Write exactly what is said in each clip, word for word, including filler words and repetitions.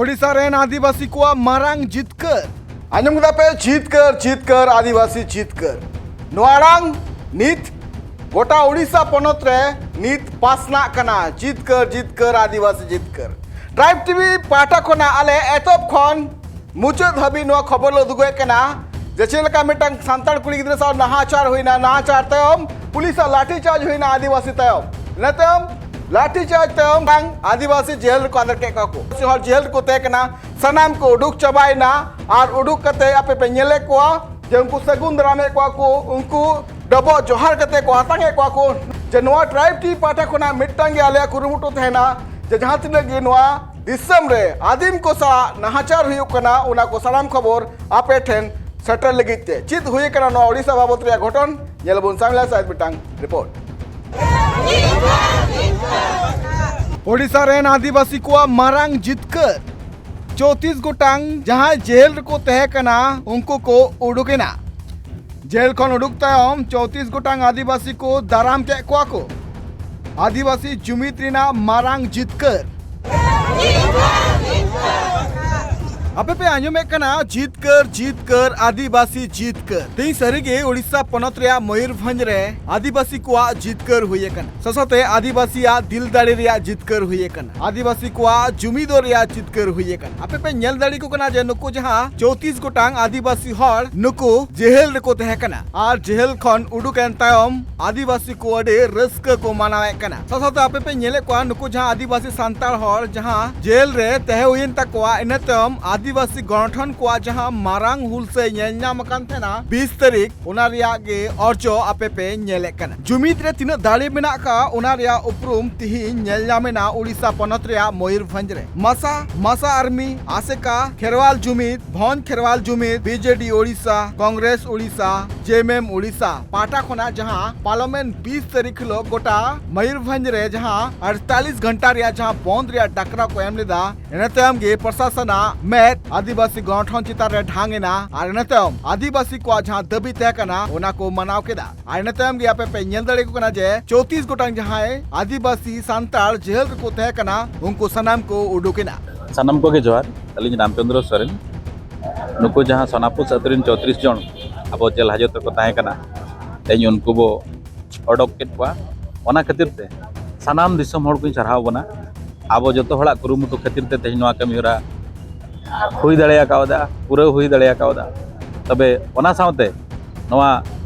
ᱳᱰᱤᱥᱟ ᱨᱮᱱ ᱟᱹᱫᱤᱵᱟᱹᱥᱤ ᱠᱚᱣᱟᱜ ᱢᱟᱨᱟᱝ ᱡᱤᱛᱠᱟᱹᱨ᱾ ᱟᱸᱡᱚᱢ ᱠᱮᱫᱟ ᱯᱮ, ᱡᱤᱛᱠᱟᱹᱨ, ᱡᱤᱛᱠᱟᱹᱨ, ᱟᱹᱫᱤᱵᱟᱹᱥᱤ ᱡᱤᱛᱠᱟᱹᱨ᱾ ᱱᱚᱣᱟ ᱟᱲᱟᱝ ᱱᱤᱛ ᱜᱚᱴᱟ ᱳᱰᱤᱥᱟ ᱯᱚᱱᱚᱛ ᱨᱮ ᱱᱤᱛ ᱯᱟᱥᱱᱟᱜ ᱠᱟᱱᱟ᱾ ᱡᱤᱛᱠᱟᱹᱨ, ᱡᱤᱛᱠᱟᱹᱨ, ᱟᱹᱫᱤᱵᱟᱹᱥᱤ ᱡᱤᱛᱠᱟᱹᱨ᱾ ᱴᱨᱟᱭᱤᱵᱽ ᱴᱤᱵᱷᱤ ᱯᱟᱦᱴᱟ ᱠᱷᱚᱱᱟᱜ ᱟᱞᱮ ᱮᱛᱚᱦᱚᱵ ᱠᱷᱚᱱ ᱢᱩᱪᱟᱹᱫ ᱦᱟᱹᱵᱤᱡ ᱱᱚᱣᱟ ᱠᱷᱚᱵᱚᱨ ᱞᱮ ᱩᱫᱩᱜᱮᱫ ᱠᱟᱱᱟ ᱡᱮ ᱪᱮᱫ ᱞᱮᱠᱟ ᱢᱤᱫᱴᱟᱝ ᱥᱟᱱᱛᱟᱲ ᱠᱩᱲᱤ ᱜᱤᱫᱽᱨᱟᱹ ᱥᱟᱶ ᱱᱟᱦᱟᱪᱟᱨ ᱦᱩᱭᱱᱟ, ᱱᱟᱦᱟᱪᱟᱨ ᱛᱟᱭᱚᱢ ᱯᱩᱞᱤᱥᱟᱜ ᱞᱟᱴᱷᱤ ᱪᱟᱨᱡᱽ ᱦᱩᱭᱱᱟ ᱟᱹᱫᱤᱵᱟᱹᱥᱤ ᱛᱟᱭᱚᱢ, ᱤᱱᱟᱹ ᱛᱟᱭᱚᱢ ᱞᱟᱴᱷᱤ ᱪᱟᱨᱡᱽ ᱛᱟᱭᱚᱢ ᱵᱟᱝ ᱟᱹᱫᱤᱵᱟᱹᱥᱤ ᱡᱮᱦᱮᱞ ᱨᱮᱠᱚ ᱟᱫᱮᱨ ᱠᱮᱫ ᱠᱚᱣᱟ ᱠᱚ᱾ ᱦᱚᱲ ᱡᱮᱦᱮᱞ ᱨᱮᱠᱚ ᱛᱟᱦᱮᱸ ᱠᱟᱱᱟ, ᱥᱟᱱᱟᱢ ᱠᱚ ᱩᱰᱩᱠ ᱪᱟᱵᱟᱭᱮᱱᱟ᱾ ᱟᱨ ᱩᱰᱩᱠ ᱠᱟᱛᱮ ᱟᱯᱮ ᱯᱮ ᱧᱮᱞᱮᱫ ᱠᱚᱣᱟ ᱡᱮ ᱩᱱᱠᱩ ᱥᱟᱹᱜᱩᱱ ᱫᱟᱨᱟᱢᱮᱫ ᱠᱚᱣᱟ ᱠᱚ, ᱩᱱᱠᱩ ᱰᱚᱵᱚᱜ ᱡᱚᱦᱟᱨ ᱠᱟᱛᱮ ᱠᱚ ᱟᱛᱟᱝ ᱮᱫ ᱠᱚᱣᱟ ᱠᱚ ᱡᱮ ᱱᱚᱣᱟ ᱴᱨᱟᱭᱤᱵᱽ ᱴᱤᱵᱷᱤ ᱯᱟᱦᱴᱟ ᱠᱷᱚᱱᱟᱜ ᱢᱤᱫᱴᱟᱝ ᱜᱮ ᱟᱞᱮᱭᱟᱜ ᱠᱩᱨᱩᱢᱩᱴᱩ ᱛᱟᱦᱮᱱᱟ ᱡᱮ ᱡᱟᱦᱟᱸ ᱛᱤᱱᱟᱹᱜ ᱜᱮ ᱱᱚᱣᱟ ᱫᱤᱥᱚᱢ ᱨᱮ ᱟᱹᱫᱤᱢ ᱠᱚ ᱥᱟᱞᱟᱜ ᱱᱟᱦᱟᱪᱟᱨ ᱦᱩᱭᱩᱜ ᱠᱟᱱᱟ, ᱚᱱᱟ ᱠᱚ ᱥᱟᱱᱟᱢ ᱠᱷᱚᱵᱚᱨ ᱟᱯᱮ ᱴᱷᱮᱱ ᱥᱮᱴᱮᱨ ᱞᱟᱹᱜᱤᱫ ᱛᱮ᱾ ᱪᱮᱫ ᱦᱩᱭ ᱟᱠᱟᱱᱟ ᱱᱚᱣᱟ ᱳᱰᱤᱥᱟ ᱵᱟᱵᱚᱛ ᱨᱮᱭᱟᱜ ᱜᱷᱚᱴᱚᱱ, ᱧᱮᱞ ᱟᱵᱚᱱ ᱥᱟᱢᱤᱞᱟ ᱥᱟᱭᱤᱫ ᱢᱤᱫᱴᱟᱝ ᱨᱤᱯᱳᱨᱴ᱾ ᱳᱰᱤᱥᱟ ᱨᱮᱱ ᱟᱹᱫᱤᱵᱟᱹᱥᱤ ᱠᱚᱣᱟᱜ ᱢᱟᱨᱟᱝ ᱡᱤᱛᱠᱟᱹᱨ᱾ ᱪᱳᱛᱤᱥ ᱜᱚᱴᱟᱝ ᱡᱟᱦᱟᱸᱭ ᱡᱮᱦᱮᱞ ᱨᱮᱠᱚ ᱛᱟᱦᱮᱸ ᱠᱟᱱᱟ, ᱩᱱᱠᱩ ᱠᱚ ᱩᱰᱩᱠ ᱮᱱᱟ᱾ ᱡᱮᱞ ᱠᱷᱚᱱ ᱩᱰᱩᱠ ᱛᱟᱭᱚᱢ ᱪᱳᱛᱤᱥ ᱜᱚᱴᱟᱝ ᱟᱹᱫᱤᱵᱟᱹᱥᱤ ᱠᱚ ᱫᱟᱨᱟᱢ ᱠᱮᱫ ᱠᱚᱣᱟ ᱠᱚ᱾ ᱟᱹᱫᱤᱵᱟᱹᱥᱤ ᱡᱩᱢᱤᱫ ᱨᱮᱱᱟᱜ ᱢᱟᱨᱟᱝ ᱡᱤᱛᱠᱟᱹᱨ᱾ ᱟᱯᱮ ᱯᱮ ᱟᱸᱡᱚᱢᱮᱫ ᱠᱟᱱᱟ ᱡᱤᱛᱠᱟᱹᱨ, ᱡᱤᱛᱠᱟᱹᱨ, ᱟᱹᱫᱤᱵᱟᱹᱥᱤ ᱡᱤᱛᱠᱟᱹᱨ᱾ ᱛᱮᱦᱮᱧ ᱥᱟᱹᱨᱤᱜᱮ ᱳᱰᱤᱥᱟ ᱯᱚᱱᱚᱛ ᱨᱮᱭᱟᱜ ᱢᱚᱭᱩᱨᱵᱷᱚᱸᱡᱽ ᱨᱮ ᱟᱹᱫᱤᱵᱟᱹᱥᱤ ᱠᱚᱣᱟᱜ ᱡᱤᱛᱠᱟᱹᱨ ᱦᱩᱭ ᱟᱠᱟᱱᱟ᱾ ᱥᱟᱶᱛᱮ ᱟᱹᱫᱤᱵᱟᱹᱥᱤᱭᱟᱜ ᱫᱤᱞ ᱫᱟᱲᱮ ᱨᱮᱭᱟᱜ ᱡᱤᱛᱠᱟᱹᱨ ᱦᱩᱭ ᱟᱠᱟᱱᱟ᱾ ᱟᱹᱫᱤᱵᱟᱹᱥᱤ ᱠᱚᱣᱟᱜ ᱡᱩᱢᱤᱫᱚᱜ ᱨᱮᱭᱟᱜ ᱡᱤᱛᱠᱟᱹᱨ ᱦᱩᱭ ᱟᱠᱟᱱᱟ᱾ ᱟᱯᱮ ᱯᱮ ᱧᱮᱞ ᱫᱟᱲᱮ ᱠᱚ ᱠᱟᱱᱟ ᱡᱮ ᱱᱩᱠᱩ ᱡᱟᱦᱟᱸ ᱪᱳᱛᱤᱥ ᱜᱚᱴᱟᱝ ᱟᱹᱫᱤᱵᱟᱹᱥᱤ ᱦᱚᱲ ᱱᱩᱠᱩ ᱡᱮᱦᱮᱞ ᱨᱮᱠᱚ ᱛᱟᱦᱮᱸ ᱠᱟᱱᱟ ᱟᱨ ᱡᱮᱦᱮᱞ ᱠᱷᱚᱱ ᱩᱰᱩᱠ ᱮᱱ ᱛᱟᱭᱚᱢ ᱟᱹᱫᱤᱵᱟᱹᱥᱤ ᱠᱚ ᱟᱹᱰᱤ ᱨᱟᱹᱥᱠᱟᱹ ᱠᱚ ᱢᱟᱱᱟᱣᱮᱫ ᱠᱟᱱᱟ᱾ ᱥᱟᱶ ᱥᱟᱶᱛᱮ ᱟᱯᱮ ᱯᱮ ᱧᱮᱞᱮᱫ ᱠᱚᱣᱟ ᱱᱩᱠᱩ ᱡᱟᱦᱟᱸ ᱟᱹᱫᱤᱵᱟᱹᱥᱤ ᱥᱟᱱᱛᱟᱲ ᱦᱚᱲ ᱡᱟᱦᱟᱸ ᱡᱮᱞ ᱨᱮ ᱛᱟᱦᱮᱸ ᱦᱩᱭᱮᱱ ᱛᱟᱠᱚᱣᱟ, ᱤᱱᱟᱹ ᱛᱟᱭᱚᱢ ᱟᱹᱫᱤᱵᱟᱹᱥᱤ ᱜᱚᱱᱚᱴᱷᱚᱱ ᱠᱚᱣᱟᱜ ᱡᱟᱦᱟᱸ ᱢᱟᱨᱟᱝ ᱦᱩᱞᱥᱟᱹᱭ ᱧᱮᱞ ᱧᱟᱢ ᱟᱠᱟᱱ ᱛᱟᱦᱮᱱᱟ ᱵᱤᱥ ᱛᱟᱹᱨᱤᱠᱷ, ᱚᱱᱟ ᱨᱮᱭᱟᱜ ᱜᱮ ᱚᱨᱡᱚ ᱟᱯᱮ ᱯᱮ ᱧᱮᱞᱮᱫ ᱠᱟᱱᱟ᱾ ᱡᱩᱢᱤᱫ ᱨᱮ ᱛᱤᱱᱟᱹᱜ ᱫᱟᱲᱮ ᱢᱮᱱᱟᱜ ᱟᱠᱟᱫ, ᱚᱱᱟ ᱨᱮᱭᱟᱜ ᱩᱯᱨᱩᱢ ᱛᱤᱦᱤᱧ ᱧᱮᱞ ᱧᱟᱢ ᱮᱱᱟ ᱳᱰᱤᱥᱟ ᱯᱚᱱᱚᱛ ᱨᱮᱭᱟᱜ ᱢᱚᱭᱩᱨᱵᱷᱚᱸᱡᱽ ᱨᱮ᱾ ᱢᱟᱥᱟ, ᱢᱟᱥᱟ ᱟᱨᱢᱤ, ᱟᱥᱮᱠᱟ, ᱠᱷᱮᱨᱣᱟᱞ ᱡᱩᱢᱤᱫ, ᱵᱷᱚᱸᱡᱽ ᱠᱷᱮᱨᱣᱟᱞ ᱡᱩᱢᱤᱫ, ᱵᱤᱡᱮᱰᱤ ᱳᱰᱤᱥᱟ, ᱠᱚᱝᱜᱨᱮᱥ ᱳᱰᱤᱥᱟ, ᱡᱮᱮᱢᱮᱢ ᱳᱰᱤᱥᱟ ᱯᱟᱦᱴᱟ ᱠᱷᱚᱱᱟᱜ ᱡᱟᱦᱟᱸ ᱯᱟᱨᱞᱟᱢᱮᱱᱴ ᱵᱤᱥ ᱛᱟᱹᱨᱤᱠᱷ ᱦᱤᱞᱳᱜ ᱜᱚᱴᱟ ᱢᱚᱭᱩᱨᱵᱷᱚᱸᱡᱽ ᱨᱮ ᱡᱟᱦᱟᱸ ᱟᱴᱛᱟᱞᱤᱥ ᱜᱷᱚᱱᱴᱟ ᱨᱮᱭᱟᱜ ᱡᱟᱦᱟᱸ ᱵᱚᱱᱫ ᱨᱮᱭᱟᱜ ᱰᱟᱠᱨᱟ ᱠᱚ ᱮᱢ ᱞᱮᱫᱟ, ᱤᱱᱟᱹ ᱛᱟᱭᱚᱢ ᱜᱮ ᱯᱨᱚᱥᱟᱥᱚᱱᱟᱜ ᱢᱮᱫ ᱟᱹᱫᱤᱵᱟᱹᱥᱤ ᱜᱚᱱᱚᱴᱷᱚᱱ ᱪᱮᱛᱟᱱ ᱨᱮ ᱰᱷᱟᱝ ᱮᱱᱟ ᱟᱨ ᱤᱱᱟᱹ ᱛᱟᱭᱚᱢ ᱟᱹᱫᱤᱵᱟᱹᱥᱤ ᱠᱚᱣᱟᱜ ᱡᱟᱦᱟᱸ ᱫᱟᱹᱵᱤ ᱛᱟᱦᱮᱸ ᱠᱟᱱᱟ, ᱚᱱᱟ ᱠᱚ ᱢᱟᱱᱟᱣ ᱠᱮᱫᱟ᱾ ᱟᱨ ᱤᱱᱟᱹ ᱛᱟᱭᱚᱢ ᱜᱮ ᱟᱯᱮ ᱯᱮ ᱧᱮᱞ ᱫᱟᱲᱮ ᱠᱚ ᱠᱟᱱᱟ ᱡᱮ ᱪᱳᱛᱤᱥ ᱜᱚᱴᱟᱝ ᱡᱟᱦᱟᱸᱭ ᱟᱹᱫᱤᱵᱟᱹᱥᱤ ᱥᱟᱱᱛᱟᱲ ᱡᱮᱦᱮᱞ ᱨᱮᱠᱚ ᱛᱟᱦᱮᱸ ᱠᱟᱱᱟ, ᱩᱱᱠᱩ ᱥᱟᱱᱟᱢ ᱠᱚ ᱩᱰᱩᱠ ᱮᱱᱟ᱾ ᱥᱟᱱᱟᱢ ᱠᱚᱜᱮ ᱡᱚᱦᱟᱨ᱾ ᱟᱹᱞᱤᱧ ᱨᱟᱢᱪᱚᱸᱫᱽᱨᱚ ᱥᱚᱨᱮᱱ᱾ ᱱᱩᱠᱩ ᱡᱟᱦᱟᱸ ᱥᱚᱱᱟᱯᱩᱨ ᱟᱹᱛᱩ ᱨᱮᱱ ᱪᱳᱭᱛᱨᱤᱥ ᱡᱚᱱ ᱟᱵᱚ ᱡᱮᱞ ᱦᱟᱡᱚᱛ ᱨᱮᱠᱚ ᱛᱟᱦᱮᱸ ᱠᱟᱱᱟ, ᱛᱮᱦᱮᱧ ᱩᱱᱠᱩ ᱵᱚ ᱚᱰᱚᱠ ᱠᱮᱫ ᱠᱚᱣᱟ᱾ ᱚᱱᱟ ᱠᱷᱟᱹᱛᱤᱨ ᱛᱮ ᱥᱟᱱᱟᱢ ᱫᱤᱥᱚᱢ ᱦᱚᱲ ᱠᱚᱧ ᱥᱟᱨᱦᱟᱣ ᱵᱚᱱᱟ᱾ ᱟᱵᱚ ᱡᱚᱛᱚ ᱦᱚᱲᱟᱜ ᱠᱩᱨᱩᱢᱩᱴᱩ ᱠᱷᱟᱹᱛᱤᱨ ᱛᱮ ᱛᱮᱦᱮᱧ ᱱᱚᱣᱟ ᱠᱟᱹᱢᱤ ᱦᱚᱨᱟ ᱦᱩᱭ ᱫᱟᱲᱮ ᱠᱟᱣᱫᱟ, ᱯᱩᱨᱟᱹᱣ ᱦᱩᱭ ᱫᱟᱲᱮ ᱠᱟᱣᱫᱟ᱾ ᱛᱚᱵᱮ ᱚᱱᱟ ᱥᱟᱶᱛᱮ ᱱᱚᱣᱟ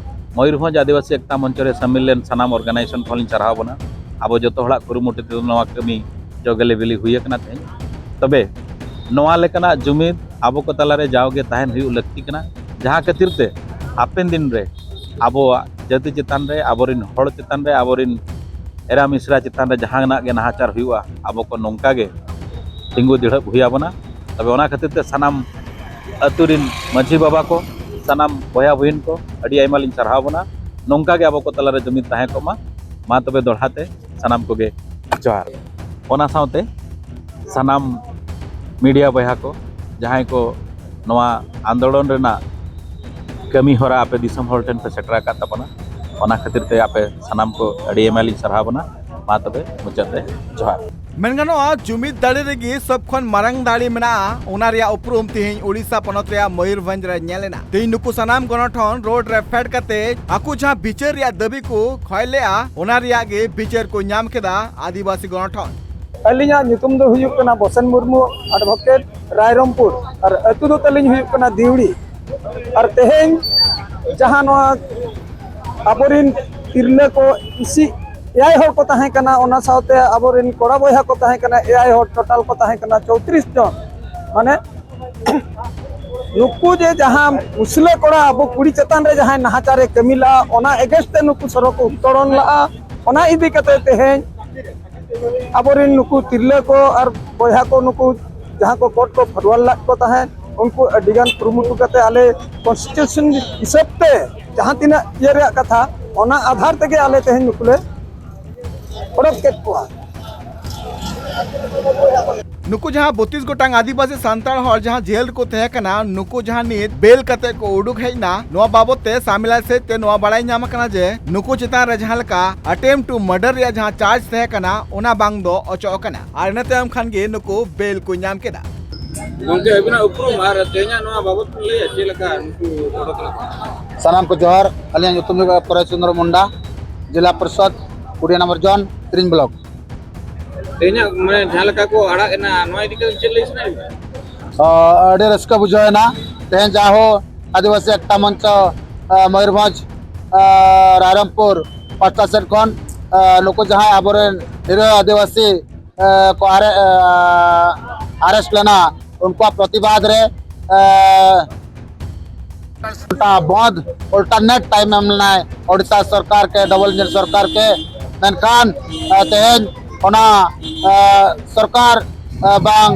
ᱢᱚᱭᱩᱨᱵᱷᱚᱸᱡᱽ ᱟᱹᱫᱤᱵᱟᱹᱥᱤ ᱮᱠᱛᱟ ᱢᱚᱧᱪᱚ ᱨᱮ ᱥᱟᱹᱢᱤᱞ ᱞᱮᱱ ᱥᱟᱱᱟᱢ organization ᱠᱚᱦᱚᱸ ᱞᱤᱧ ᱥᱟᱨᱦᱟᱣ ᱵᱚᱱᱟ᱾ ᱟᱵᱚ ᱡᱚᱛᱚ ᱦᱚᱲᱟᱜ ᱠᱩᱨᱩᱢᱩᱴᱩ ᱛᱮᱫᱚ ᱱᱚᱣᱟ ᱠᱟᱹᱢᱤ ᱡᱚ ᱜᱮᱞᱮ ᱵᱤᱞᱤ ᱦᱩᱭ ᱟᱠᱟᱱᱟ ᱛᱮᱦᱮᱧ᱾ ᱛᱚᱵᱮ ᱱᱚᱣᱟ ᱞᱮᱠᱟᱱᱟᱜ ᱡᱩᱢᱤᱫ ᱟᱵᱚ ᱠᱚ ᱛᱟᱞᱟᱨᱮ ᱡᱟᱣᱜᱮ ᱛᱟᱦᱮᱱ ᱦᱩᱭᱩᱜ ᱞᱟᱹᱠᱛᱤ ᱠᱟᱱᱟ, ᱡᱟᱦᱟᱸ ᱠᱷᱟᱹᱛᱤᱨ ᱛᱮ ᱦᱟᱯᱮᱱ ᱫᱤᱱ ᱨᱮ ᱟᱵᱚᱣᱟᱜ ᱡᱟᱹᱛᱤ ᱪᱮᱛᱟᱱ ᱨᱮ, ᱟᱵᱚᱨᱮᱱ ᱦᱚᱲ ᱪᱮᱛᱟᱱ ᱨᱮ, ᱟᱵᱚᱨᱮᱱ ᱮᱨᱟ ᱢᱤᱥᱨᱟ ᱪᱮᱛᱟᱱ ᱨᱮ ᱡᱟᱦᱟᱱᱟᱜ ᱜᱮ ᱱᱟᱦᱟᱪᱟᱨ ᱦᱩᱭᱩᱜᱼᱟ, ᱟᱵᱚ ᱠᱚ ᱱᱚᱝᱠᱟ ᱜᱮ ᱛᱤᱸᱜᱩ ᱫᱤᱲᱦᱟᱹᱵ ᱦᱩᱭ ᱟᱵᱚᱱᱟ᱾ ᱛᱚᱵᱮ ᱚᱱᱟ ᱠᱷᱟᱹᱛᱤᱨ ᱛᱮ ᱥᱟᱱᱟᱢ ᱟᱹᱛᱩ ᱨᱮᱱ ᱢᱟᱹᱡᱷᱤ ᱵᱟᱵᱟ ᱠᱚ, ᱥᱟᱱᱟᱢ ᱵᱚᱭᱦᱟ ᱵᱩᱦᱤᱱ ᱠᱚ, ᱟᱹᱰᱤ ᱟᱭᱢᱟ ᱞᱤᱧ ᱥᱟᱨᱦᱟᱣ ᱵᱚᱱᱟ᱾ ᱱᱚᱝᱠᱟ ᱜᱮ ᱟᱵᱚ ᱠᱚ ᱛᱟᱞᱟᱨᱮ ᱡᱩᱢᱤᱫ ᱛᱟᱦᱮᱸ ᱠᱚᱜ ᱢᱟ᱾ ᱢᱟ ᱛᱚᱵᱮ ᱫᱚᱦᱲᱟ ᱛᱮ ᱥᱟᱱᱟᱢ ᱠᱚᱜᱮ ᱡᱚᱦᱟᱨ᱾ ᱚᱱᱟ ᱥᱟᱶᱛᱮ ᱥᱟᱱᱟᱢ ᱢᱤᱰᱤᱭᱟ ᱵᱚᱭᱦᱟ ᱠᱚ, ᱡᱟᱦᱟᱸᱭ ᱠᱚ ᱱᱚᱣᱟ ᱟᱱᱫᱳᱞᱚᱱ ᱨᱮᱱᱟᱜ ᱠᱟᱹᱢᱤ ᱦᱚᱨᱟ ᱟᱯᱮ ᱫᱤᱥᱚᱢ ᱦᱚᱲ ᱴᱷᱮᱱ ᱯᱮ ᱥᱮᱴᱮᱨ ᱟᱠᱟᱫ ᱛᱟᱵᱚᱱᱟ, ᱚᱱᱟ ᱠᱷᱟᱹᱛᱤᱨ ᱛᱮ ᱟᱯᱮ ᱥᱟᱱᱟᱢ ᱠᱚ ᱟᱹᱰᱤ ᱟᱭᱢᱟ ᱞᱤᱧ ᱥᱟᱨᱦᱟᱣ ᱵᱚᱱᱟ᱾ ᱢᱟ ᱛᱚᱵᱮ ᱢᱩᱪᱟᱹᱫ ᱨᱮ ᱡᱚᱦᱟᱨ᱾ ᱢᱮᱱ ᱜᱟᱱᱚᱜᱼᱟ, ᱡᱩᱢᱤᱫ ᱫᱟᱲᱮ ᱨᱮᱜᱮ ᱥᱚᱵ ᱠᱷᱚᱱ ᱢᱟᱨᱟᱝ ᱫᱟᱲᱮ ᱢᱮᱱᱟᱜᱼᱟ᱾ ᱚᱱᱟ ᱨᱮᱭᱟᱜ ᱩᱯᱨᱩᱢ ᱛᱮᱦᱮᱧ ᱳᱰᱤᱥᱟ ᱯᱚᱱᱚᱛ ᱨᱮᱭᱟᱜ ᱢᱚᱭᱩᱨᱵᱷᱚᱸᱡᱽ ᱨᱮ ᱧᱮᱞ ᱮᱱᱟ᱾ ᱛᱮᱦᱮᱧ ᱱᱩᱠᱩ ᱥᱟᱱᱟᱢ ᱜᱚᱱᱚᱴᱷᱚᱱ ᱨᱳᱰ ᱨᱮ ᱯᱷᱮᱰ ᱠᱟᱛᱮ ᱟᱠᱚ ᱡᱟᱦᱟᱸ ᱵᱤᱪᱟᱹᱨ ᱨᱮᱭᱟᱜ ᱫᱟᱹᱵᱤ ᱠᱚ ᱠᱷᱚᱭ ᱞᱮᱜᱼᱟ, ᱚᱱᱟ ᱨᱮᱭᱟᱜ ᱜᱮ ᱵᱤᱪᱟᱹᱨ ᱠᱚ ᱧᱟᱢ ᱠᱮᱫᱟ ᱟᱹᱫᱤᱵᱟᱹᱥᱤ ᱜᱚᱱᱚᱴᱷᱚᱱ᱾ ᱟᱹᱞᱤᱧᱟᱜ ᱧᱩᱛᱩᱢ ᱫᱚ ᱦᱩᱭᱩᱜ ᱠᱟᱱᱟ ᱵᱚᱥᱮᱱ ᱢᱩᱨᱢᱩ, advocate, ᱨᱟᱭᱨᱚᱝᱯᱩᱨ, ᱟᱨ ᱟᱹᱛᱩ ᱫᱚ ᱛᱟᱹᱞᱤᱧ ᱦᱩᱭᱩᱜ ᱠᱟᱱᱟ ᱫᱤᱣᱲᱤ᱾ ᱟᱨ ᱛᱮᱦᱮᱧ ᱡᱟᱦᱟᱸ ᱱᱚᱣᱟ ᱟᱵᱚᱨᱤᱱ ᱛᱤᱨᱞᱟᱹ ᱠᱚ ᱤᱥᱤ ᱮᱭᱟᱭ ᱦᱚᱲ ᱠᱚ ᱛᱟᱦᱮᱸ ᱠᱟᱱᱟ, ᱚᱱᱟ ᱥᱟᱶᱛᱮ ᱟᱵᱚᱨᱤᱱ ᱠᱚᱲᱟ ᱵᱚᱭᱦᱟ ᱠᱚ ᱛᱟᱦᱮᱸ ᱠᱟᱱᱟ ᱮᱭᱟᱭ ᱦᱚᱲ, total ᱠᱚ ᱛᱟᱦᱮᱸ ᱠᱟᱱᱟ ᱪᱳᱭᱛᱨᱤᱥ ᱡᱚᱱ᱾ ᱢᱟᱱᱮ ᱱᱩᱠᱩ ᱡᱮ ᱡᱟᱦᱟᱸ ᱢᱩᱥᱞᱟᱹ ᱠᱚᱲᱟ ᱟᱵᱚ ᱠᱩᱲᱤ ᱪᱮᱛᱟᱱ ᱨᱮ ᱡᱟᱦᱟᱸᱭ ᱱᱟᱦᱟᱪᱟᱨᱮ ᱠᱟᱹᱢᱤ ᱞᱟᱜᱼᱟ, ᱚᱱᱟ against ᱛᱮ ᱱᱩᱠᱩ ᱥᱚᱲᱚᱠ ᱠᱚ ᱩᱛᱛᱚᱲᱚᱱ ᱞᱟᱜᱼᱟ᱾ ᱚᱱᱟ ᱤᱫᱤ ᱠᱟᱛᱮ ᱛᱮᱦᱮᱧ ᱟᱵᱚᱨᱤᱱ ᱱᱩᱠᱩ ᱛᱤᱨᱞᱟᱹ ᱠᱚ ᱟᱨ ᱵᱚᱭᱦᱟ ᱠᱚ, ᱱᱩᱠᱩ ᱡᱟᱦᱟᱸ ᱠᱚ court ᱠᱚ forward ᱞᱮᱫ ᱠᱚ ᱛᱟᱦᱮᱸᱫ, ᱩᱱᱠᱩ ᱟᱹᱰᱤᱜᱟᱱ ᱠᱩᱨᱩᱢᱩᱴᱩ ᱠᱟᱛᱮ ᱟᱞᱮ constitution ᱦᱤᱥᱟᱹᱵ ᱛᱮ ᱡᱟᱦᱟᱸ ᱛᱤᱱᱟᱹᱜ ᱤᱭᱟᱹ ᱨᱮᱭᱟᱜ ᱠᱟᱛᱷᱟ, ᱚᱱᱟ ᱟᱫᱷᱟᱨ ᱛᱮᱜᱮ ᱟᱞᱮ ᱛᱮᱦᱮᱧ ᱱᱩᱠᱩ ᱞᱮ ᱚᱰᱚᱠ ᱠᱮᱫ ᱠᱚᱣᱟ᱾ ᱱᱩᱠᱩ ᱡᱟᱦᱟᱸ ᱵᱚᱛᱤᱥ ᱜᱚᱴᱟᱝ ᱟᱹᱫᱤᱵᱟᱹᱥᱤ ᱥᱟᱱᱛᱟᱲ ᱦᱚᱲ ᱡᱟᱦᱟᱸ ᱡᱮᱞ ᱨᱮᱠᱚ ᱛᱟᱦᱮᱸ ᱠᱟᱱᱟ, ᱱᱩᱠᱩ ᱡᱟᱦᱟᱸ ᱱᱤᱛ ᱵᱮᱞ ᱠᱟᱛᱮ ᱠᱚ ᱩᱰᱩᱠ ᱦᱮᱡ ᱮᱱᱟ, ᱱᱚᱣᱟ ᱵᱟᱵᱚᱛ ᱛᱮ ᱥᱟᱢᱤᱞᱟᱭ ᱥᱮᱫ ᱛᱮ ᱱᱚᱣᱟ ᱵᱟᱲᱟᱭ ᱧᱟᱢ ᱟᱠᱟᱱᱟ ᱡᱮ ᱱᱩᱠᱩ ᱪᱮᱛᱟᱱ ᱨᱮ ᱡᱟᱦᱟᱸ ᱞᱮᱠᱟ attempt to murder ᱨᱮᱭᱟᱜ ᱡᱟᱦᱟᱸ charge ᱛᱟᱦᱮᱸ ᱠᱟᱱᱟ, ᱚᱱᱟ ᱵᱟᱝ ᱫᱚ ᱚᱪᱚᱜ ᱟᱠᱟᱱᱟ ᱟᱨ ᱤᱱᱟᱹ ᱛᱟᱭᱚᱢ ᱠᱷᱟᱱ ᱜᱮ ᱱᱩᱠᱩ ᱵᱮᱞ ᱠᱚ ᱧᱟᱢ ᱠᱮᱫᱟ᱾ ᱜᱚᱢᱠᱮ, ᱟᱹᱵᱤᱱᱟᱜ ᱩᱯᱨᱩᱢ ᱟᱨ ᱛᱮᱦᱮᱧᱟᱜ ᱱᱚᱣᱟ ᱵᱟᱵᱚᱛ ᱵᱤᱱ ᱞᱟᱹᱭᱟ, ᱪᱮᱫ ᱞᱮᱠᱟ ᱱᱩᱠᱩ ᱚᱰᱚᱠ ᱞᱮᱱᱟ ᱠᱚ? ᱥᱟᱱᱟᱢ ᱠᱚ ᱡᱚᱦᱟᱨ᱾ ᱟᱹᱞᱤᱧᱟᱜ ᱧᱩᱛᱩᱢ ᱫᱚ ᱦᱩᱭᱩᱜ ᱠᱟᱱᱟ ᱯᱚᱨᱮᱥ ᱪᱚᱱᱫᱨᱚ ᱢᱩᱱᱰᱟ, ᱡᱮᱞᱟ ᱯᱚᱨᱤᱥᱚᱫ, ᱠᱩᱲᱤ ᱱᱚᱢᱵᱚᱨ ᱡᱳᱱ, ᱛᱤᱨᱤᱧ ᱵᱞᱚᱠ᱾ ᱛᱮᱦᱮᱧᱟᱜ ᱢᱟᱱᱮ ᱡᱟᱦᱟᱸ ᱞᱮᱠᱟ ᱠᱚ ᱟᱲᱟᱜ ᱮᱱᱟ, ᱱᱚᱣᱟ ᱤᱫᱤ ᱠᱟᱛᱮ ᱪᱮᱫ ᱞᱟᱹᱭ ᱥᱟᱱᱟᱭᱮᱫ ᱵᱤᱱᱟ? ᱟᱹᱰᱤ ᱨᱟᱹᱥᱠᱟᱹ ᱵᱩᱡᱷᱟᱹᱣ ᱮᱱᱟ᱾ ᱛᱮᱦᱮᱧ ᱡᱟᱦᱳ ᱟᱹᱫᱤᱵᱟᱹᱥᱤ ᱮᱠᱛᱟ ᱢᱚᱧᱪᱚ, ᱢᱚᱭᱩᱨᱵᱷᱚᱸᱡᱽ, ᱨᱟᱭᱨᱚᱝᱯᱩᱨ ᱯᱟᱦᱴᱟ ᱥᱮᱫ ᱠᱷᱚᱱ ᱱᱩᱠᱩ ᱡᱟᱦᱟᱸᱭ ᱟᱵᱚᱨᱮᱱ ᱱᱤᱨᱟᱹ ᱟᱹᱫᱤᱵᱟᱹᱥᱤ ᱠᱚ ᱟᱨᱮᱥᱴ ᱞᱮᱱᱟ, ᱩᱱᱠᱩᱣᱟᱜ ᱯᱨᱚᱛᱤᱵᱟᱫ ᱨᱮ ᱵᱚᱸᱫ ᱚᱞᱴᱟᱨᱱᱮᱴ ᱴᱟᱭᱤᱢ ᱮᱢ ᱞᱮᱱᱟᱭ ᱳᱰᱤᱥᱟ ᱥᱚᱨᱠᱟᱨ ᱠᱮ, ᱰᱚᱵᱚᱞ ᱤᱧᱡᱤᱱ ᱥᱚᱨᱠᱟᱨ ᱠᱮ᱾ ᱢᱮᱱᱠᱷᱟᱱ ᱛᱮᱦᱮᱧ ᱚᱱᱟ ᱥᱚᱨᱠᱟᱨ ᱵᱟᱝ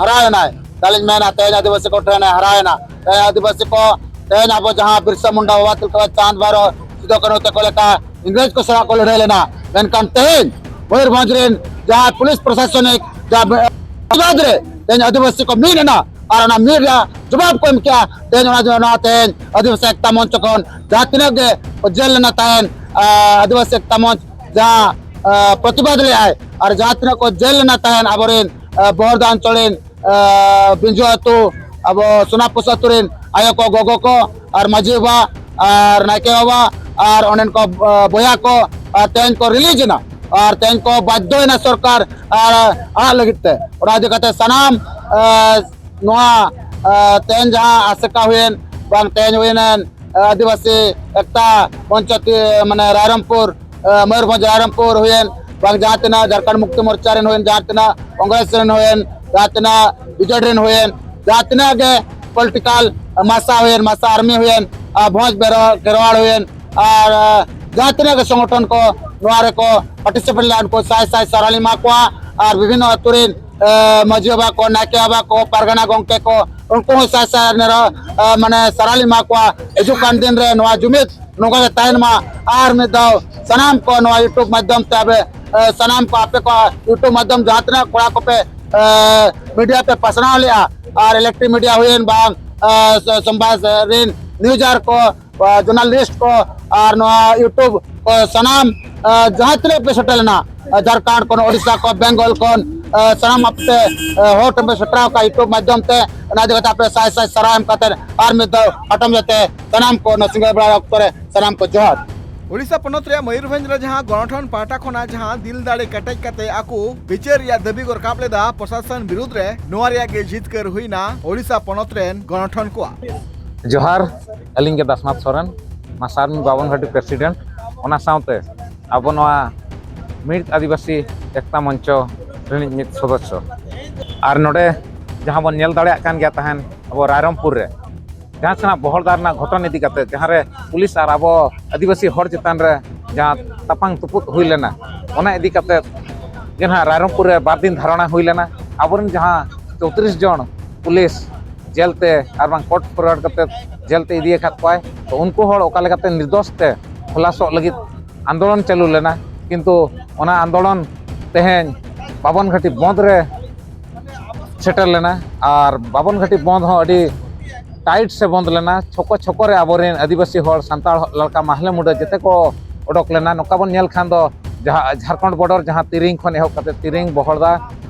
ᱦᱟᱨᱟᱣ ᱮᱱᱟᱭ, ᱛᱟᱦᱞᱮᱧ ᱢᱮᱱᱟ ᱛᱮᱦᱮᱧ ᱟᱹᱫᱤᱵᱟᱹᱥᱤ ᱠᱚ ᱴᱷᱮᱱ ᱮ ᱦᱟᱨᱟᱣ ᱮᱱᱟ᱾ ᱛᱮᱦᱮᱧ ᱟᱹᱫᱤᱵᱟᱹᱥᱤ ᱠᱚ, ᱛᱮᱦᱮᱧ ᱟᱵᱚ ᱡᱟᱦᱟᱸ ᱵᱤᱨᱥᱟ ᱢᱩᱱᱰᱟ, ᱵᱟᱵᱟ ᱛᱤᱞᱠᱟᱹ, ᱪᱟᱸᱫᱽ ᱵᱷᱟᱭᱨᱚ, ᱥᱤᱫᱩ ᱠᱟᱹᱱᱦᱩ ᱛᱟᱠᱚ ᱞᱮᱠᱟ ᱤᱝᱨᱮᱡᱽ ᱠᱚ ᱥᱟᱞᱟᱜ ᱠᱚ ᱞᱟᱹᱲᱦᱟᱹᱭ ᱞᱮᱱᱟ, ᱢᱮᱱᱠᱷᱟᱱ ᱛᱮᱦᱮᱧ ᱢᱚᱭᱩᱨᱵᱷᱚᱸᱡᱽ ᱨᱮᱱ ᱡᱟᱦᱟᱸ ᱯᱩᱞᱤᱥ ᱯᱨᱚᱥᱟᱥᱚᱱᱤᱠ ᱡᱟᱦᱟᱸ ᱯᱨᱚᱛᱤᱵᱟᱫ ᱨᱮ ᱛᱮᱦᱮᱧ ᱟᱹᱫᱤᱵᱟᱹᱥᱤ ᱠᱚ ᱢᱤᱫ ᱮᱱᱟ ᱟᱨ ᱚᱱᱟ ᱢᱤᱫ ᱨᱮᱭᱟᱜ ᱡᱚᱵᱟᱵ ᱠᱚ ᱮᱢ ᱠᱮᱜᱼᱟ᱾ ᱛᱮᱦᱮᱧ ᱚᱱᱟ, ᱚᱱᱟ ᱛᱮᱦᱮᱧ ᱟᱹᱫᱤᱵᱟᱹᱥᱤ ᱮᱠᱛᱟ ᱢᱚᱧᱪᱚ ᱠᱷᱚᱱ ᱡᱟᱦᱟᱸ ᱛᱤᱱᱟᱹᱜ ᱜᱮ ᱠᱚ ᱡᱮᱞ ᱞᱮᱱᱟ ᱛᱟᱦᱮᱱ, ᱟᱹᱫᱤᱵᱟᱹᱥᱤ ᱮᱠᱛᱟ ᱢᱚᱧᱪ ᱡᱟᱦᱟᱸ ᱯᱨᱚᱛᱤᱵᱟᱫ ᱞᱮᱫᱟᱭ ᱟᱨ ᱡᱟᱦᱟᱸ ᱛᱤᱱᱟᱹᱜ ᱠᱚ ᱡᱮᱞ ᱞᱮᱱᱟ ᱛᱟᱦᱮᱱ ᱟᱵᱚᱨᱮᱱ ᱵᱚᱦᱚᱨᱫᱟ ᱚᱧᱪᱚᱞ ᱨᱮᱱ ᱵᱤᱸᱡᱩ ᱟᱹᱛᱩ, ᱟᱵᱚ ᱥᱳᱱᱟᱯᱩᱥ ᱟᱹᱛᱩ ᱨᱮᱱ ᱟᱭᱳ ᱠᱚ, ᱜᱚᱜᱚ ᱠᱚ, ᱟᱨ ᱢᱟᱹᱡᱷᱤ ᱵᱟᱵᱟ, ᱟᱨ ᱱᱟᱭᱠᱮ ᱵᱟᱵᱟ, ᱟᱨ ᱚᱸᱰᱮᱱ ᱠᱚ ᱵᱚᱭᱦᱟ ᱠᱚ, ᱟᱨ ᱛᱮᱦᱮᱧ ᱠᱚ ᱨᱤᱞᱤᱡᱽ ᱮᱱᱟ, ᱟᱨ ᱛᱮᱦᱮᱧ ᱠᱚ ᱵᱟᱫᱽᱫᱷᱚᱭᱮᱱᱟ ᱥᱚᱨᱠᱟᱨ ᱟᱨ ᱟᱲᱟᱜ ᱞᱟᱹᱜᱤᱫ ᱛᱮ᱾ ᱚᱱᱟ ᱤᱫᱤ ᱠᱟᱛᱮ ᱥᱟᱱᱟᱢ ᱱᱚᱣᱟ ᱛᱮᱦᱮᱧ ᱡᱟᱦᱟᱸ ᱟᱥᱮᱠᱟ ᱦᱩᱭᱮᱱ, ᱵᱟᱝ ᱛᱮᱦᱮᱧ ᱦᱩᱭᱮᱱ ᱟᱹᱫᱤᱵᱟᱹᱥᱤ ᱮᱠᱛᱟ ᱢᱚᱧᱪᱚ ᱛᱤ-, ᱢᱟᱱᱮ ᱨᱟᱭᱨᱚᱝᱯᱩᱨ, ᱢᱚᱭᱩᱨᱵᱷᱚᱸᱡᱽ ᱨᱟᱭᱨᱚᱝᱯᱩᱨ ᱦᱩᱭᱮᱱ, ᱵᱟᱝ ᱡᱟᱦᱟᱸ ᱛᱤᱱᱟᱹᱜ ᱡᱷᱟᱲᱠᱷᱚᱸᱰ ᱢᱩᱠᱛᱤ ᱢᱳᱨᱪᱟ ᱨᱮᱱ ᱦᱩᱭᱮᱱ, ᱡᱟᱦᱟᱸ ᱛᱤᱱᱟᱹᱜ ᱠᱚᱝᱜᱨᱮᱥ ᱨᱮᱱ ᱦᱩᱭᱮᱱ, ᱡᱟᱦᱟᱸ ᱛᱤᱱᱟᱹᱜ ᱵᱤᱡᱮᱰᱤ ᱨᱮᱱ ᱦᱩᱭᱮᱱ, ᱡᱟᱦᱟᱸ ᱛᱤᱱᱟᱹᱜ ᱜᱮ ᱯᱚᱞᱤᱴᱤᱠᱟᱞ ᱢᱟᱥᱟ ᱦᱩᱭᱮᱱ, ᱢᱟᱥᱟ ᱟᱨᱢᱤ ᱦᱩᱭᱮᱱ, ᱟᱨ ᱵᱷᱚᱸᱡᱽ ᱵᱮᱨᱚ-, ᱠᱷᱮᱨᱣᱟᱲ ᱦᱩᱭᱮᱱ, ᱟᱨ ᱡᱟᱦᱟᱸ ᱛᱤᱱᱟᱹᱜ ᱜᱮ ᱥᱚᱝᱜᱚᱴᱷᱚᱱ ᱠᱚ ᱱᱚᱣᱟ ᱨᱮᱠᱚ ᱯᱟᱨᱴᱤᱥᱤᱯᱮᱴ ᱞᱮᱫᱟ, ᱩᱱᱠᱩ ᱥᱟᱭ ᱥᱟᱭ ᱥᱟᱨᱦᱟᱣ ᱞᱤᱧ ᱮᱢᱟ ᱠᱚᱣᱟ᱾ ᱟᱨ ᱵᱤᱵᱷᱤᱱᱱᱚ ᱟᱹᱛᱩ ᱨᱮᱱ ᱢᱟᱹᱡᱷᱤ ᱵᱟᱵᱟ ᱠᱚ, ᱱᱟᱭᱠᱮ ᱵᱟᱵᱟ ᱠᱚ, ᱯᱟᱨᱜᱟᱱᱟ ᱜᱚᱢᱠᱮ ᱠᱚ, ᱩᱱᱠᱩ ᱦᱚᱸ ᱥᱟᱭ ᱥᱟᱭ ᱱᱮᱨᱚ-, ᱢᱟᱱᱮ ᱥᱟᱨᱦᱟᱣ ᱞᱤᱧ ᱮᱢᱟ ᱠᱚᱣᱟ᱾ ᱦᱤᱡᱩᱜ ᱠᱟᱱ ᱫᱤᱱ ᱨᱮ ᱱᱚᱣᱟ ᱡᱩᱢᱤᱫ ᱱᱚᱝᱠᱟ ᱜᱮ ᱛᱟᱦᱮᱱ ᱢᱟ᱾ ᱟᱨ ᱢᱤᱫ ᱫᱷᱟᱣ ᱥᱟᱱᱟᱢ ᱠᱚ ᱱᱚᱣᱟ YouTube ᱢᱟᱫᱽᱫᱷᱚᱢ ᱛᱮ ᱟᱯᱮ, ᱮ, ᱥᱟᱱᱟᱢ ᱠᱚ ᱟᱯᱮ ᱠᱚ YouTube ᱢᱟᱫᱽᱫᱷᱚᱢ ᱡᱟᱦᱟᱸ ᱛᱤᱱᱟᱹᱜ ᱠᱚᱲᱟ ᱠᱚᱯᱮ, ᱮ, ᱢᱤᱰᱤᱭᱟ ᱯᱮ ᱯᱟᱥᱱᱟᱣ ᱞᱮᱜᱼᱟ ᱟᱨ ᱤᱞᱮᱠᱴᱨᱤᱠ ᱢᱤᱰᱤᱭᱟ ᱦᱩᱭᱮᱱ ᱵᱟᱝ, ᱮ, ᱥᱚ-, ᱥᱚᱢᱵᱟᱫ ᱨᱮᱱ ᱱᱤᱭᱩᱡᱟᱨ ᱠᱚ, ᱮ, ᱡᱟᱨᱱᱟᱞᱤᱥᱴ ᱠᱚ ᱟᱨ ᱱᱚᱣᱟ YouTube ᱠᱚ ᱥᱟᱱᱟᱢ, ᱮ, ᱡᱟᱦᱟᱸ ᱛᱤᱱᱟᱹᱜ ᱯᱮ ᱥᱮᱴᱮᱨ ᱞᱮᱱᱟ, ᱮ, ᱡᱷᱟᱲᱠᱷᱚᱸᱰ ᱠᱷᱚᱱ, ᱳᱰᱤᱥᱟ ᱠᱷᱚᱱ, ᱵᱮᱝᱜᱚᱞ ᱠᱷᱚᱱ, ᱮ, ᱥᱟᱱᱟᱢ ᱟᱯᱮ, ᱮ, ᱦᱚᱲ ᱴᱷᱮᱱ ᱯᱮ ᱥᱮᱴᱮᱨ ᱟᱠᱟᱫ YouTube ᱢᱟᱫᱽᱫᱷᱚᱢ ᱛᱮ, ᱚᱱᱟ ᱤᱫᱤ ᱠᱟᱛᱮ ᱟᱯᱮ ᱥᱟᱭ ᱥᱟᱭ ᱥᱟᱨᱦᱟᱣ ᱮᱢ ᱠᱟᱛᱮ ᱟᱨ ᱢᱤᱫ ᱫᱷᱟᱣ ᱦᱟᱴᱚᱢ ᱡᱟᱛᱮ ᱥᱟᱱᱟᱢ ᱠᱚ ᱱᱚᱣᱟ ᱥᱤᱸᱜᱟᱹᱲ ᱵᱮᱲᱟ ᱚᱠᱛᱚ ᱨᱮ ᱥᱟᱱᱟᱢ ᱠᱚ ᱡᱚᱦᱟᱨ᱾ ᱳᱰᱤᱥᱟ ᱯᱚᱱᱚᱛ ᱨᱮᱭᱟᱜ ᱢᱚᱭᱩᱨᱵᱷᱚᱸᱡᱽ ᱨᱮ ᱡᱟᱦᱟᱸ ᱜᱚᱱᱚᱴᱷᱚᱱ ᱯᱟᱦᱴᱟ ᱠᱷᱚᱱᱟᱜ ᱡᱟᱦᱟᱸ ᱫᱤᱞ ᱫᱟᱲᱮ ᱠᱮᱴᱮᱡ ᱠᱟᱛᱮ ᱟᱠᱚ ᱵᱤᱪᱟᱹᱨ ᱨᱮᱭᱟᱜ ᱫᱟᱹᱵᱤ ᱠᱚ ᱨᱟᱠᱟᱵ ᱞᱮᱫᱟ ᱯᱨᱚᱥᱟᱥᱚᱱ ᱵᱤᱨᱩᱫᱷ ᱨᱮ, ᱱᱚᱣᱟ ᱨᱮᱭᱟᱜ ᱜᱮ ᱡᱤᱛᱠᱟᱹᱨ ᱦᱩᱭᱱᱟ ᱳᱰᱤᱥᱟ ᱯᱚᱱᱚᱛ ᱨᱮᱱ ᱜᱚᱱᱚᱴᱷᱚᱱ ᱠᱚᱣᱟᱜ᱾ ᱡᱚᱦᱟᱨ, ᱟᱹᱞᱤᱧ ᱜᱮ ᱫᱟᱥᱱᱟᱛᱷ ᱥᱚᱨᱮᱱ, ᱢᱟᱥᱟᱨᱢᱤ ᱵᱟᱵᱚᱱ ᱜᱷᱟᱴᱤ ᱯᱨᱮᱥᱤᱰᱮᱱᱴ᱾ ᱚᱱᱟ ᱥᱟᱶᱛᱮ ᱟᱵᱚ ᱱᱚᱣᱟ ᱢᱤᱫ ᱟᱹᱫᱤᱵᱟᱹᱥᱤ ᱮᱠᱛᱟ ᱢᱚᱧᱪᱚ ᱨᱤᱱᱤᱡ ᱢᱤᱫ ᱥᱚᱫᱚᱥᱥᱚ᱾ ᱟᱨ ᱱᱚᱰᱮ ᱡᱟᱦᱟᱸ ᱵᱚᱱ ᱧᱮᱞ ᱫᱟᱲᱮᱭᱟᱜ ᱠᱟᱱ ᱜᱮᱭᱟ ᱛᱟᱦᱮᱱ, ᱟᱵᱚ ᱨᱟᱭᱨᱚᱝᱯᱩᱨ ᱨᱮ ᱡᱟᱦᱟᱸ ᱥᱮᱱᱟᱜ ᱵᱚᱦᱚᱲᱫᱟ ᱨᱮᱱᱟᱜ ᱜᱷᱚᱴᱚᱱ ᱤᱫᱤ ᱠᱟᱛᱮ, ᱡᱟᱦᱟᱸ ᱨᱮ ᱯᱩᱞᱤᱥ ᱟᱨ ᱟᱵᱚ ᱟᱹᱫᱤᱵᱟᱹᱥᱤ ᱦᱚᱲ ᱪᱮᱛᱟᱱ ᱨᱮ ᱡᱟᱦᱟᱸ ᱛᱟᱯᱟᱝ ᱛᱩᱯᱩᱫ ᱦᱩᱭ ᱞᱮᱱᱟ, ᱚᱱᱟ ᱤᱫᱤ ᱠᱟᱛᱮ ᱜᱮ ᱱᱟᱦᱟᱜ ᱨᱟᱭᱨᱚᱝᱯᱩᱨ ᱨᱮ ᱵᱟᱨ ᱫᱤᱱ ᱫᱷᱟᱨᱚᱱᱟ ᱦᱩᱭ ᱞᱮᱱᱟ᱾ ᱟᱵᱚᱨᱮᱱ ᱡᱟᱦᱟᱸ ᱪᱳᱛᱨᱤᱥ ᱡᱚᱱ ᱯᱩᱞᱤᱥ ᱡᱮᱞ ᱛᱮ ᱟᱨ ᱵᱟᱝ ᱠᱳᱨᱴ ᱯᱷᱚᱨᱣᱟᱨᱰ ᱠᱟᱛᱮ ᱡᱮᱞ ᱛᱮ ᱤᱫᱤ ᱟᱠᱟᱫ ᱠᱚᱣᱟᱭ, ᱛᱚ ᱩᱱᱠᱩ ᱦᱚᱲ ᱚᱠᱟ ᱞᱮᱠᱟᱛᱮ ᱱᱤᱨᱫᱳᱥ ᱛᱮ ᱠᱷᱩᱞᱟᱥᱚᱜ ᱞᱟᱹᱜᱤᱫ ᱟᱱᱫᱳᱞᱚᱱ ᱪᱟᱹᱞᱩ ᱞᱮᱱᱟ, ᱠᱤᱱᱛᱩ ᱚᱱᱟ ᱟᱱᱫᱳᱞᱚᱱ ᱛᱮᱦᱮᱧ ᱵᱟᱵᱚᱱ ᱜᱷᱟᱴᱤ ᱵᱚᱸᱫᱽ ᱨᱮ ᱥᱮᱴᱮᱨ ᱞᱮᱱᱟ᱾ ᱟᱨ ᱵᱟᱵᱚᱱ ᱜᱷᱟᱴᱤ ᱵᱚᱸᱫᱽ ᱦᱚᱸ ᱟᱹᱰᱤ ᱴᱟᱭᱤᱴ ᱥᱮ ᱵᱚᱸᱫᱽ ᱞᱮᱱᱟ᱾ ᱪᱷᱚᱠᱚ ᱪᱷᱚᱠᱚ ᱨᱮ ᱟᱵᱚᱨᱮᱱ ᱟᱹᱫᱤᱵᱟᱹᱥᱤ ᱦᱚᱲ, ᱥᱟᱱᱛᱟᱲ ᱞᱮᱠᱟ ᱢᱟᱦᱞᱮ ᱢᱩᱰᱟᱹ ᱡᱮᱛᱮ ᱠᱚ ᱚᱰᱚᱠ ᱞᱮᱱᱟ᱾ ᱱᱚᱝᱠᱟ ᱵᱚᱱ ᱧᱮᱞ ᱠᱷᱟᱱ ᱫᱚ ᱡᱟᱦᱟᱸ ᱡᱷᱟᱲᱠᱷᱚᱸᱰ ᱵᱚᱰᱚᱨ, ᱡᱟᱦᱟᱸ ᱛᱤᱨᱤᱝ ᱠᱷᱚᱱ ᱮᱦᱚᱵ ᱠᱟᱛᱮ ᱛᱤᱨᱤᱝ, ᱵᱚᱦᱚᱲᱫᱟ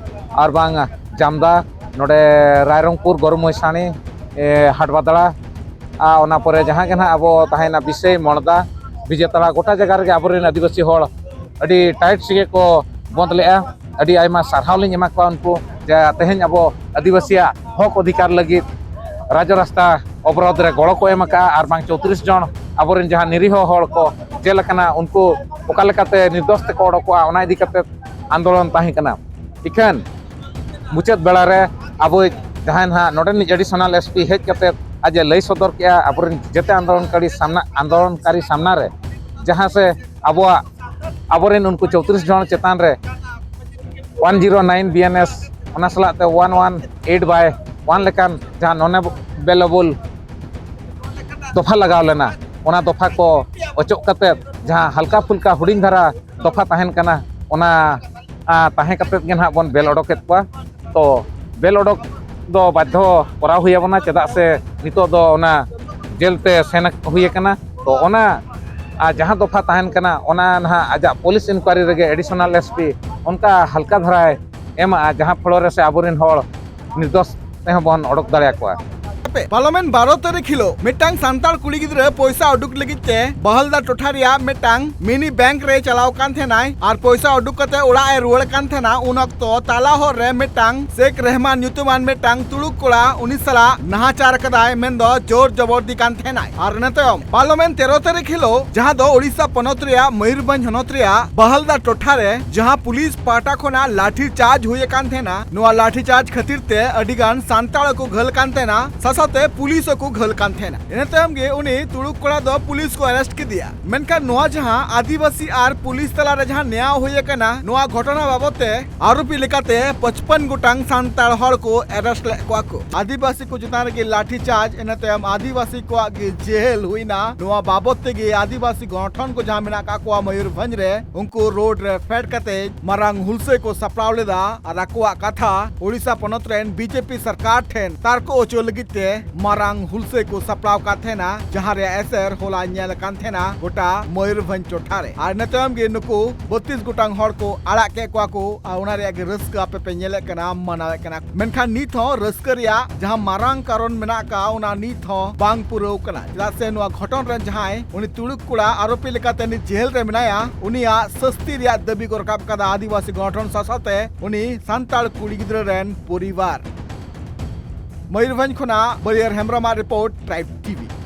ᱟᱨ ᱵᱟᱝ ᱡᱟᱢᱫᱟ, ᱱᱚᱰᱮ ᱨᱟᱭᱨᱚᱝᱯᱩᱨ, ᱜᱚᱨᱩ ᱢᱚᱭᱥᱟᱬᱤ, ᱮ, ᱦᱟᱴᱵᱟᱫᱽᱲᱟ, ᱟᱨ ᱚᱱᱟ ᱯᱚᱨᱮ ᱡᱟᱦᱟᱸ ᱜᱮ ᱱᱟᱦᱟᱜ ᱟᱵᱚ ᱛᱟᱦᱮᱸᱭᱮᱱᱟ ᱵᱤᱥᱟᱹᱭ, ᱢᱚᱲᱫᱟ, ᱵᱤᱡᱮᱛᱟᱲᱟ, ᱜᱚᱴᱟ ᱡᱟᱭᱜᱟ ᱨᱮᱜᱮ ᱟᱵᱚᱨᱮᱱ ᱟᱹᱫᱤᱵᱟᱹᱥᱤ ᱦᱚᱲ ᱟᱹᱰᱤ ᱴᱟᱭᱤᱴ ᱥᱮᱜᱮ ᱠᱚ ᱵᱚᱸᱫᱽ ᱞᱮᱫᱼᱟ᱾ ᱟᱹᱰᱤ ᱟᱭᱢᱟ ᱥᱟᱨᱦᱟᱣ ᱞᱤᱧ ᱮᱢᱟ ᱠᱚᱣᱟ ᱩᱱᱠᱩ, ᱡᱮ ᱛᱮᱦᱮᱧ ᱟᱵᱚ ᱟᱹᱫᱤᱵᱟᱹᱥᱤᱭᱟᱜ ᱦᱚᱠ ᱚᱫᱷᱤᱠᱟᱨ ᱞᱟᱹᱜᱤᱫ ᱨᱟᱡᱽ ᱨᱟᱥᱛᱟ ᱚᱵᱚᱨᱳᱫᱷ ᱨᱮ ᱜᱚᱲᱚ ᱠᱚ ᱮᱢ ᱟᱠᱟᱫᱼᱟ, ᱟᱨ ᱵᱟᱝ ᱪᱳᱛᱨᱤᱥ ᱡᱚᱱ ᱟᱵᱚᱨᱮᱱ ᱡᱟᱦᱟᱸ ᱱᱤᱨᱤᱦᱚ ᱦᱚᱲ ᱠᱚ ᱡᱮᱞ ᱟᱠᱟᱱᱟ, ᱩᱱᱠᱩ ᱚᱠᱟ ᱞᱮᱠᱟᱛᱮ ᱱᱤᱨᱫᱳᱥ ᱛᱮᱠᱚ ᱚᱰᱚᱠᱚᱜᱼᱟ, ᱚᱱᱟ ᱤᱫᱤ ᱠᱟᱛᱮ ᱟᱱᱫᱳᱞᱚᱱ ᱛᱟᱦᱮᱸ ᱠᱟᱱᱟ᱾ ᱤᱠᱷᱟᱹᱱ ᱢᱩᱪᱟᱹᱫ ᱵᱮᱲᱟ ᱨᱮ ᱟᱵᱚ ᱡᱟᱦᱟᱸᱭ ᱱᱟᱦᱟᱜ ᱱᱚᱰᱮᱱᱤᱡ ᱮᱰᱤᱥᱚᱱᱟᱞ ᱮᱥ ᱯᱤ ᱦᱮᱡ ᱠᱟᱛᱮ ᱟᱡ ᱮ ᱞᱟᱹᱭ ᱥᱚᱫᱚᱨ ᱠᱮᱜᱼᱟ, ᱟᱵᱚᱨᱮᱱ ᱡᱮᱛᱮ ᱟᱱᱫᱳᱞᱚᱱᱠᱟᱨᱤ ᱥᱟᱢᱱᱟ, ᱟᱱᱫᱳᱞᱚᱱᱠᱟᱨᱤ ᱥᱟᱢᱱᱟ ᱨᱮ, ᱡᱟᱦᱟᱸ ᱥᱮ ᱟᱵᱚᱣᱟᱜ, ᱟᱵᱚᱨᱮᱱ ᱩᱱᱠᱩ ᱪᱳᱛᱨᱤᱥ ᱡᱚᱱ ᱪᱮᱛᱟᱱ ᱨᱮ one zero nine B N S, ᱚᱱᱟ ᱥᱟᱞᱟᱜ ᱛᱮ ᱚᱣᱟᱱ ᱚᱣᱟᱱ ᱮᱭᱤᱴ ᱵᱟᱭ ᱚᱣᱟᱱ ᱞᱮᱠᱟᱱ ᱡᱟᱦᱟᱸ ᱱᱚᱱ ᱮᱵᱮᱞᱮᱵᱚᱞ ᱫᱚᱯᱷᱟ ᱞᱟᱜᱟᱣ ᱞᱮᱱᱟ, ᱚᱱᱟ ᱫᱚᱯᱷᱟ ᱠᱚ ᱚᱪᱚᱜ ᱠᱟᱛᱮᱫ ᱡᱟᱦᱟᱸ ᱦᱟᱞᱠᱟ ᱯᱷᱩᱞᱠᱟ ᱦᱩᱰᱤᱧ ᱫᱷᱟᱨᱟ ᱫᱚᱯᱷᱟ ᱛᱟᱦᱮᱱ ᱠᱟᱱᱟ, ᱚᱱᱟ, ᱟ, ᱛᱟᱦᱮᱸ ᱠᱟᱛᱮᱫ ᱜᱮ ᱱᱟᱦᱟᱜ ᱵᱚᱱ ᱵᱮᱞ ᱚᱰᱚᱠᱮᱫ ᱠᱚᱣᱟ᱾ ᱛᱚ ᱵᱮᱞ ᱚᱰᱚᱠ ᱫᱚ ᱵᱟᱫᱽᱫᱷᱚ ᱠᱚᱨᱟᱣ ᱦᱩᱭ ᱟᱵᱚᱱᱟ, ᱪᱮᱫᱟᱜ ᱥᱮ ᱱᱤᱛᱚᱜ ᱫᱚ ᱚᱱᱟ ᱡᱮᱞ ᱛᱮ ᱥᱮᱱ ᱦᱩᱭ ᱟᱠᱟᱱᱟ᱾ ᱛᱚ ᱚᱱᱟ, ᱟ, ᱡᱟᱦᱟᱸ ᱫᱚᱯᱷᱟ ᱛᱟᱦᱮᱱ ᱠᱟᱱᱟ, ᱚᱱᱟ ᱱᱟᱦᱟᱜ ᱟᱡᱟᱜ ᱯᱩᱞᱤᱥ ᱤᱱᱠᱩᱣᱟᱨᱤ ᱨᱮᱜᱮ ᱮᱰᱤᱥᱚᱱᱟᱞ ᱮᱥ ᱯᱤ ᱚᱱᱠᱟ ᱦᱟᱞᱠᱟ ᱫᱷᱟᱨᱟᱭ ᱮᱢᱟᱜᱼᱟ, ᱡᱟᱦᱟᱸ ᱯᱷᱚᱲᱚ ᱨᱮ ᱥᱮ ᱟᱵᱚᱨᱮᱱ ᱦᱚᱲ ᱱᱤᱨᱫᱳᱥ ᱛᱮᱦᱚᱸ ᱵᱚᱱ ᱚᱰᱚᱠ ᱫᱟᱲᱮᱭᱟᱠᱚᱣᱟ᱾ ᱯᱟᱨᱚᱢᱮᱱ ᱵᱟᱨᱚ ᱛᱟᱹᱨᱤᱠᱷ ᱦᱤᱞᱳᱜ ᱢᱤᱫᱴᱟᱝ ᱥᱟᱱᱛᱟᱲ ᱠᱩᱲᱤ ᱜᱤᱫᱽᱨᱟᱹ ᱯᱚᱭᱥᱟ ᱩᱰᱩᱠ ᱞᱟᱹᱜᱤᱫ ᱛᱮ ᱵᱟᱦᱟᱞᱫᱟ ᱴᱚᱴᱷᱟ ᱨᱮᱭᱟᱜ ᱢᱤᱫᱴᱟᱝ ᱢᱤᱱᱤ ᱵᱮᱝᱠ ᱨᱮ ᱪᱟᱞᱟᱣ ᱠᱟᱱ ᱛᱟᱦᱮᱱᱟᱭ ᱟᱨ ᱯᱚᱭᱥᱟ ᱩᱰᱩᱠ ᱠᱟᱛᱮ ᱚᱲᱟᱜ ᱮ ᱨᱩᱣᱟᱹᱲ ᱠᱟᱱ ᱛᱟᱦᱮᱱᱟ᱾ ᱩᱱ ᱚᱠᱛᱚ ᱛᱟᱞᱟ ᱦᱚᱨ ᱨᱮ ᱢᱤᱫᱴᱟᱝ ᱥᱮᱠ ᱨᱮᱦᱢᱟᱱ ᱧᱩᱛᱩᱢᱟᱱ ᱢᱤᱫᱴᱟᱝ ᱛᱩᱲᱩᱠ ᱠᱚᱲᱟ ᱩᱱᱤ ᱥᱟᱞᱟᱜ ᱱᱟᱦᱟᱪᱟᱨ ᱟᱠᱟᱫᱟᱭ, ᱢᱮᱱᱫᱚ ᱡᱳᱨ ᱡᱚᱵᱚᱨᱫᱤ ᱠᱟᱱ ᱛᱟᱦᱮᱱᱟᱭ᱾ ᱟᱨ ᱤᱱᱟᱹ ᱛᱟᱭᱚᱢ ᱯᱟᱨᱞᱟᱢᱮᱱᱴ ᱛᱮᱨᱚ ᱛᱟᱹᱨᱤᱠᱷ ᱦᱤᱞᱳᱜ, ᱡᱟᱦᱟᱸ ᱫᱚ ᱳᱰᱤᱥᱟ ᱯᱚᱱᱚᱛ ᱨᱮᱭᱟᱜ ᱢᱚᱭᱩᱨᱵᱷᱚᱸᱡᱽ ᱦᱚᱱᱚᱛ ᱨᱮᱭᱟᱜ ᱵᱟᱦᱟᱞᱫᱟ ᱴᱚᱴᱷᱟ ᱨᱮ ᱡᱟᱦᱟᱸ ᱯᱩᱞᱤᱥ ᱯᱟᱦᱴᱟ ᱠᱷᱚᱱᱟᱜ ᱞᱟᱴᱷᱤ ᱪᱟᱨᱡᱽ ᱦᱩᱭ ᱟᱠᱟᱱ ᱛᱟᱦᱮᱱᱟ, ᱱᱚᱣᱟ ᱞᱟᱴᱷᱤ ᱪᱟᱨᱡᱽ ᱠᱷᱟᱹᱛᱤᱨ ᱛᱮ ᱟᱹᱰᱤ ᱜᱟᱱ ᱥᱟᱱᱛᱟᱲ ᱠᱚ ᱜᱷᱟᱹᱞ ᱠᱟᱱ ᱛᱟᱦᱮᱱᱟ, ᱥᱟᱶᱥᱟᱶᱛᱮ ᱯᱩᱞᱤᱥ ᱦᱚᱸᱠᱚ ᱜᱷᱟᱹᱞ ᱠᱟᱱ ᱛᱟᱦᱮᱱᱟ᱾ ᱤᱱᱟᱹ ᱛᱟᱭᱚᱢ ᱜᱮ ᱩᱱᱤ ᱛᱩᱲᱩᱠ ᱠᱚᱲᱟ ᱫᱚ ᱯᱩᱞᱤᱥ ᱠᱚ ᱟᱨᱮᱥᱴ ᱠᱮᱫᱮᱭᱟ᱾ ᱢᱮᱱᱠᱷᱟᱱ ᱱᱚᱣᱟ ᱡᱟᱦᱟᱸ ᱟᱹᱫᱤᱵᱟᱹᱥᱤ ᱟᱨ ᱯᱩᱞᱤᱥ ᱛᱟᱞᱟᱨᱮ ᱡᱟᱦᱟᱸ ᱱᱮᱭᱟᱣ ᱦᱩᱭ ᱟᱠᱟᱱᱟ, ᱱᱚᱣᱟ ᱜᱷᱚᱴᱚᱱᱟ ᱵᱟᱵᱚᱛ ᱛᱮ ᱟᱨᱳᱯᱤ ᱞᱮᱠᱟᱛᱮ ᱯᱟᱸᱪᱯᱟᱱ ᱜᱚᱴᱟᱝ ᱥᱟᱱᱛᱟᱲ ᱦᱚᱲ ᱠᱚ ᱟᱨᱮᱥᱴ ᱞᱮᱫ ᱠᱚᱣᱟ ᱠᱚ᱾ ᱟᱹᱫᱤᱵᱟᱹᱥᱤ ᱠᱚ ᱪᱮᱛᱟᱱ ᱨᱮᱜᱮ ᱞᱟᱴᱷᱤ ᱪᱟᱨᱡᱽ, ᱤᱱᱟᱹ ᱛᱟᱭᱚᱢ ᱟᱹᱫᱤᱵᱟᱹᱥᱤ ᱠᱚᱣᱟᱜ ᱜᱮ ᱡᱮᱦᱮᱞ ᱦᱩᱭᱱᱟ᱾ ᱱᱚᱣᱟ ᱵᱟᱵᱚᱛ ᱛᱮᱜᱮ ᱟᱹᱫᱤᱵᱟᱹᱥᱤ ᱜᱚᱱᱚᱴᱷᱚᱱ ᱠᱚ ᱡᱟᱦᱟᱸ ᱢᱮᱱᱟᱜ ᱟᱠᱟᱫ ᱠᱚᱣᱟ ᱢᱚᱭᱩᱨᱵᱷᱚᱸᱡᱽ ᱨᱮ, ᱩᱱᱠᱩ ᱨᱳᱰ ᱨᱮ ᱯᱷᱮᱰ ᱠᱟᱛᱮ ᱢᱟᱨᱟᱝ ᱦᱩᱞᱥᱟᱹᱭ ᱠᱚ ᱥᱟᱯᱲᱟᱣ ᱞᱮᱫᱟ ᱟᱨ ᱟᱠᱚᱣᱟᱜ ᱠᱟᱛᱷᱟ ᱳᱰᱤᱥᱟ ᱯᱚᱱᱚᱛ ᱨᱮᱱ ᱵᱤᱡᱮᱯᱤ ᱥᱚᱨᱠᱟᱨ ᱴᱷᱮᱱ ᱛᱟᱨᱠᱚ ᱚᱪᱚ ᱞᱟᱹᱜᱤᱫ ᱛᱮ ᱢᱟᱨᱟᱝ ᱦᱩᱞᱥᱟᱹᱭ ᱠᱚ ᱥᱟᱯᱲᱟᱣ ᱠᱟᱫ ᱛᱟᱦᱮᱱᱟ, ᱡᱟᱦᱟᱸ ᱨᱮᱭᱟᱜ ᱮᱥᱮᱨ ᱦᱚᱞᱟ ᱧᱮᱞ ᱟᱠᱟᱱ ᱛᱟᱦᱮᱱᱟ ᱜᱚᱴᱟ ᱢᱚᱭᱩᱨᱵᱷᱚᱸᱡᱽ ᱴᱚᱴᱷᱟ ᱨᱮ᱾ ᱟᱨ ᱤᱱᱟᱹ ᱛᱟᱭᱚᱢ ᱜᱮ ᱱᱩᱠᱩ ᱵᱚᱛᱤᱥ ᱜᱚᱴᱟᱝ ᱦᱚᱲ ᱠᱚ ᱟᱲᱟᱜ ᱠᱮᱫ ᱠᱚᱣᱟ ᱠᱚ ᱟᱨ ᱚᱱᱟ ᱨᱮᱭᱟᱜ ᱜᱮ ᱨᱟᱹᱥᱠᱟᱹ ᱟᱯᱮ ᱯᱮ ᱧᱮᱞᱮᱫ ᱠᱟᱱᱟ, ᱢᱟᱱᱟᱣᱮᱫ ᱠᱟᱱᱟ᱾ ᱢᱮᱱᱠᱷᱟᱱ ᱱᱤᱛ ᱦᱚᱸ ᱨᱟᱹᱥᱠᱟᱹ ᱨᱮᱭᱟᱜ ᱡᱟᱦᱟᱸ ᱢᱟᱨᱟᱝ ᱠᱟᱨᱚᱱ ᱢᱮᱱᱟᱜ ᱟᱠᱟᱫ, ᱚᱱᱟ ᱱᱤᱛ ᱦᱚᱸ ᱵᱟᱝ ᱯᱩᱨᱟᱹᱣ ᱠᱟᱱᱟ, ᱪᱮᱫᱟᱜ ᱥᱮ ᱱᱚᱣᱟ ᱜᱷᱚᱴᱚᱱ ᱨᱮᱱ ᱡᱟᱦᱟᱸᱭ ᱩᱱᱤ ᱛᱩᱲᱩᱠ ᱠᱚᱲᱟ ᱟᱨᱳᱯᱤ ᱞᱮᱠᱟᱛᱮ ᱱᱤᱛ ᱡᱮᱦᱮᱞ ᱨᱮ ᱢᱮᱱᱟᱭᱟ, ᱩᱱᱤᱭᱟᱜ ᱥᱟᱹᱥᱛᱤ ᱨᱮᱭᱟᱜ ᱫᱟᱹᱵᱤ ᱠᱚ ᱨᱟᱠᱟᱵ ᱠᱟᱫᱟ ᱟᱹᱫᱤᱵᱟᱹᱥᱤ ᱜᱚᱱᱚᱴᱷᱚᱱ ᱥᱟᱶ ᱥᱟᱶᱛᱮ ᱩᱱᱤ ᱥᱟᱱᱛᱟᱲ ᱠᱩᱲᱤ ᱜᱤᱫᱽᱨᱟᱹ ᱨᱮᱱ ᱯᱚᱨᱤᱵᱟᱨ᱾ ᱢᱚᱭᱩᱨᱵᱷᱚᱸᱡᱽ ᱠᱷᱚᱱᱟᱜ ᱵᱟᱹᱨᱤᱭᱟᱹᱨ ᱦᱮᱢᱵᱨᱚᱢᱟᱜ ᱨᱤᱯᱳᱨᱴ, ᱴᱨᱟᱭᱤᱵᱽ ᱴᱤᱵᱷᱤ᱾